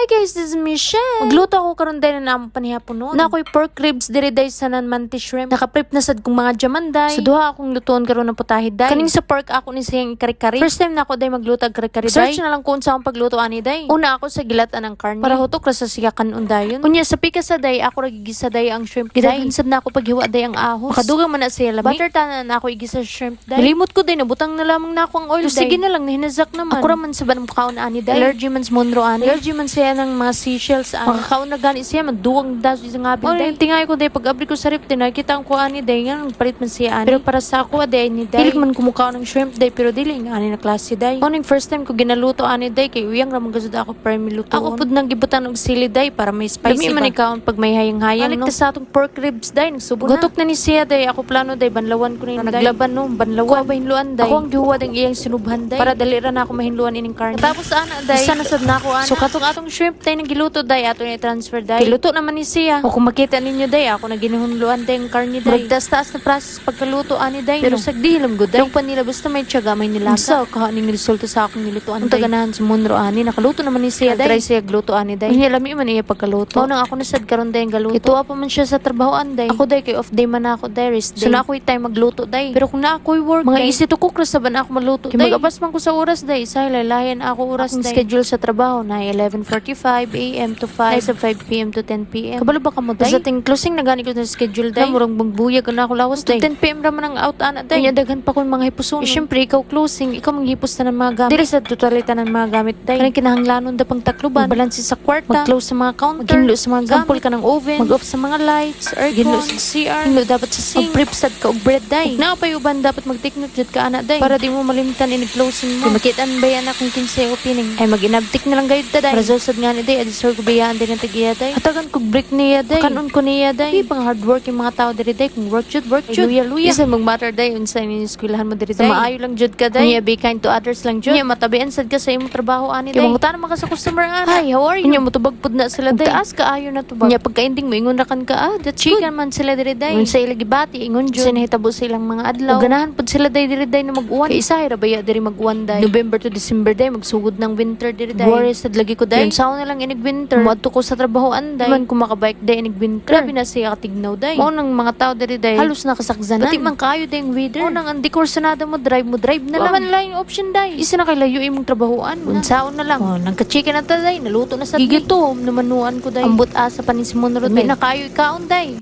Hi guys, this is Michelle. Magluto ako karon day na among panihapon. Naa ko'y pork ribs diri day sa manti shrimp. Nakaprep na sad kong mga jamanday. So duha akong lutuon karon ng putahe day. Kaning sa pork ako ni siyang kare-kare. First time na ako day magluto og kare-kare day. Search na lang kung unsa akong pagluto ani day. Una ako sa gilatan ang karne para hutok ra sa siya kanon dayon. Unya sa pikas sa day ako ra gigisa day ang shrimp day. Gidagan sad na ako paghiwa day ang ahos. Makadugang man na siya lami. Butter tanan na ako igisa sa shrimp day. Nilimot ko day, nabutang na lamang na ako ang oil day. Sige na lang, nahinazak naman. Ako ra man sa banang kaon ani day. Allergy man sa Monroe ani. Allergy man siya ng mga seashells ani. Makakaon na gani siya, maduwang daso sa ngabin day. Tingay ko day, pag abri ko sa ref day, nakita ko ani day, nga palit man siya ani. Pero para sa ako, day ni day. Dili man kumukaon ng shrimp day, pero dili nga ani na klase day. Morning first time ko ginaluto ani day, kay uyang ra man gazud ako permi luto. Ako pud nang gibutan og sili day para may spicy. Lami man ikaw pag may hayang-hayang no. Sa atong pork ribs day, nagsubo na. Gutok na ni siya day, ako plano day, banlawan ko ni day. Naglaban no, banlawan. Kuha ba hinluan day? Ako ang gihuwad ang iyang sinubhan day. Para dali ra na ako mahinluan ining karne. Tapos ana day, isa na sad na ako ana. So katong atong shrimp day nang giluto day, ato ni transfer day. Giluto naman ni siya. O kung makita ninyo day, ako na ginihunluan day ang karne day. Murag taas na process pagkaluto ani day. Pero sagdi hilam gud day. Yung panila basta may tiyaga may nilaga. Unsa kaha ning resulta sa akong nilutuan day. Unta ganahan si Monroe ani, nakaluto naman ni siya day. Try siya gluto ani day. Unya lami man iya pagkaluto. Mao nang ako na sad karon day ang galuto. Kay tuwa pa man siya sa trabahoan day. Ako day kay off day man ako day, rest day. So na ako'y time magluto day. Pero kung na ako'y work mga easy to cook ra sa ban ako maluto day. Mag-apas man ko sa oras day. Isa laylayan ako oras day. Schedule sa trabaho na 11:45 a.m. to 5, sa 5 p.m. to 10 p.m. Kabalo ba kamo day? Sa ting closing na gani ko sa schedule day. Murang magbuyag na ako lawas day. 10 p.m. ra man ang out ana day. Unya daghan pa kon mga hipuson. Eh, syempre ikaw closing, ikaw manghipos na ng mga gamit. Dili sa totalita ng mga gamit day. Kanang kinahanglanon da pang takluban, magbalanse sa kwarta, mag-close sa mga counter, maghinlo sa mga gamit, sampol ka ng oven, mag-off sa mga lights, aircon, hinlo sa CR, hinlo dapat sa sink, mag-prep sad ka og bread day. Ug naa pay uban dapat mag-take note jud ka ana day para di mo malimtan ini closing mo. Kay makitaan ba yan akong kinsay opening? Ay mag-inabtik na lang gayud ta day. Para sad nga ni day, adi sir ko biyaan din ang tag-iya day. Hatagan kog break niya day. Kanon ko niya day. Di pang hard work yung mga tao diri day kung work jud, work jud. Luya luya. Isa mag-matter day unsa ini eskwelahan mo diri day. Maayo lang jud ka day. Unya be kind to others lang jud. Unya matabian sad ka sa imong trabaho ani day. Kay mangutana man ka sa customer ana. Hi, how are you? Unya motubag pud na sila day. Taas ka ayo na tubag. Unya pagka-ending mo ingon ra kan ka, ah, that's good. Man sila diri day. Unsa ila gibati ingon jud. Unsa nahitabo sa ilang mga adlaw. Ug ganahan pud sila day diri day na mag-uwan. Kay isa ra baya diri mag-uwan day. November to December day magsugod ng winter diri day. Worries sad lagi ko day. Unsaon na lang inig winter. Muadto ko sa trabaho anday. Man ko makabike day inig winter. Grabe na siya katignaw day. Mao nang mga tao diri day. Halos nakasakzanan. Pati man kaayo day ang weather. Mao nang ang dekorsanada mo drive na lang. Wa man lain option day. Isa na kay layo imong trabahoan. Unsaon na lang. Oh, nagka-chicken na ta day, naluto na sa. Gigito namanuan ko day. Ambot asa pa ni si Monroe day. Na kaayo ikaon day.